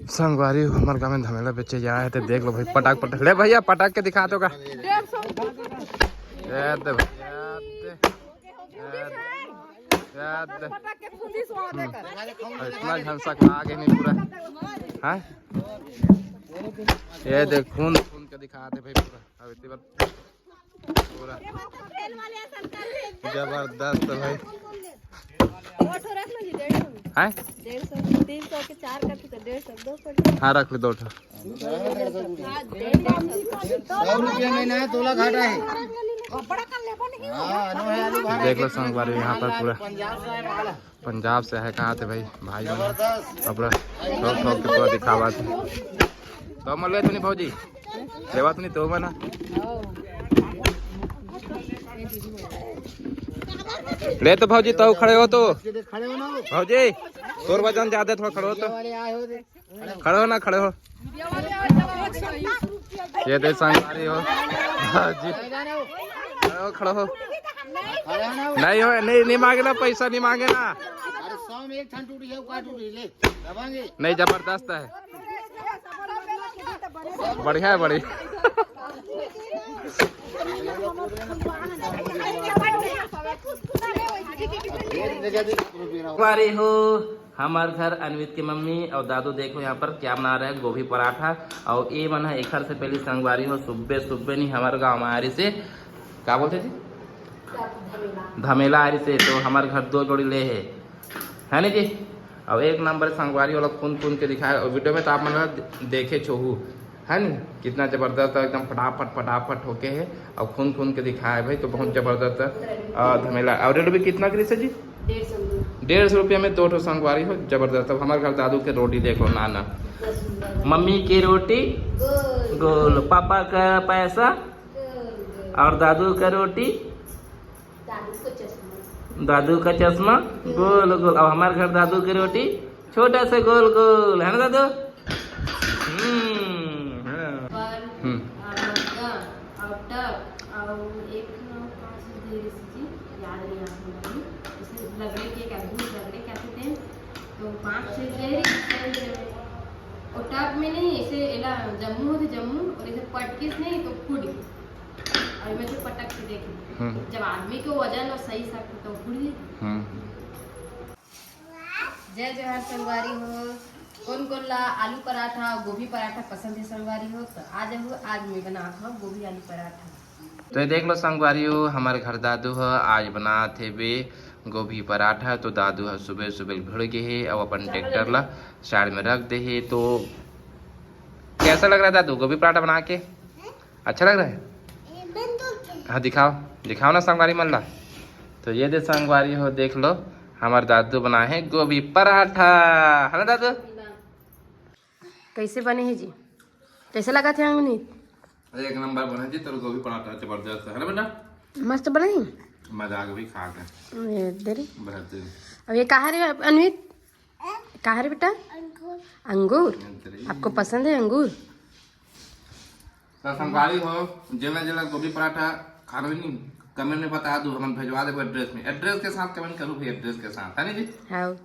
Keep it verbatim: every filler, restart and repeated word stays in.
संगवारी हो, हमर गाँव में धमेला बेचे जाए हे, तो देख लो भाई, पटाख पटाख। ले भैया, पटाख के दिखा दो का। डेढ़ सौ। ये दे भैया, ये दे। ये दे। पटाख के फूंदी स्वाद है कर। इतना झंसा का आगे नहीं पूरा। हाँ, ये देख, खून खून के दिखा दे भाई पूरा। अब इतनी बार पूरा जबरदस्त भाई। हैं? डेढ़ सौ, तीन सौ के चार करके तो डेढ़ सौ, दो सौ। हाँ, रख ले दो ठो। हाँ, डेढ़ सौ। सौ रुपया में ना तोला घाटा है। हाँ, नो है आलू घाटा। देख लो संगवारी, यहाँ पर पूरा पंजाब से है, कहाँ थे भाई, भाई मन अपना ठोक ठोक के पूरा दिखावा थे। तो मले तो नहीं भौजी, लेवा तो नहीं तो बना। ले तो भौजी, तो खड़े हो तो। भौजी, तोर वजन ज्यादा, थोड़ा खड़े हो तो। खड़े हो ना, खड़े हो। ये दे संगवारी हो। हाँ जी। खड़े हो, खड़े हो। नहीं हो, नहीं, नहीं मांगे ना, पैसा नहीं मांगे ना। अरे सौ में एक ठन टूटी है, का टूटी ले। दबाएंगे। नहीं, जबरदस्त है। बढ़िया है, बढ़िया। संगवारी हो, हमार घर अनवित के मम्मी और दादू, देखो यहाँ पर क्या बना रहे हैं, गोभी पराठा। और ये मन है एखर से पहले संगवारी हो, सुबह सुबह नहीं हमारे गाँव में आ रही से, क्या बोलते थे, धमेला आ रही से, तो हमारे घर दो जोड़ी ले है, है ना जी। और एक नंबर संगवारी वाला खून खून के दिखाए, और वीडियो में तो आप मन देखे छोहू, है नी, कितना जबरदस्त है, एकदम फटाफट फटाफट होके है। और खून खून के दिखाए भाई, तो बहुत जबरदस्त है। आ, धमेला। और रेट भी कितना करी से जी? डेढ़ सौ रुपया। डेढ़ सौ रुपया में दो ठो संगवारी हो, जबरदस्त। अब हमारे घर दादू के रोटी देख लो, नाना। मम्मी की रोटी गोल। गोल, पापा का पैसा गोल, गोल। और दादू का रोटी दादू का चश्मा। दादू का चश्मा गोल गोल। अब हमारे घर दादू की रोटी छोटा से गोल गोल, है ना दादू? हम्म, हाँ। पर हम्म। और मटका और टप और एक और पाँच चीज दे रही थी, याद नहीं आ रही। उसे लगड़े के क्या, भूत लगड़े क्या थे, तो पाँच चीज दे रही। और टप में नहीं, ऐसे एला जम्मू होते जम्मू, और ऐसे पटकिस नहीं तो फूट गई। और मैं तो पटक के देख ली। हम्म। जब आदमी के वजन और सही साथ तो फूट गई। हम्म। जय जोहार संगवारी हो। कौन कौन ला आलू पराठा और गोभी पराठा पसंद है संगवारी हो, तो आ जाओ, आज मैं बनात हूँ गोभी आलू पराठा। तो ये देख लो संगवारी हो, हमारे घर दादू ह आज बनात हे बे गोभी पराठा। तो दादू ह सुबह सुबह भिड़ गए हे और अपन ट्रैक्टर ला साइड में रख दे हे। तो कैसा लग रहा है दादू, गोभी पराठा बना के? अच्छा लग रहा है? हाँ, दिखाओ, दिखाओ ना संगवारी मन ला। तो ये दे संगवारी हो, देख लो, हमार दादू बनाए हे गोभी पराठा, है ना दादू? कैसे बने हे जी? कैसे लगा थे अंगनी? अरे एक नंबर बने जी, तोर गोभी पराठा जबरदस्त है ना बेटा? मस्त बने। मजा आ गया भाई खा के। ये दे रे। बेहतरीन। अब ये कहाँ रे अनवित? कहाँ रे बेटा? अंगूर। अंगूर? बेहतरीन। आपको पसंद है अंगूर? तो संगवारी हो, जेला जेला गोभी पराठा खाना नहीं, कमेंट में बता दो, हम भेजवा देबो एड्रेस में। एड्रेस के साथ कमेंट करो भाई, एड्रेस के साथ, है ना जी? हाँ।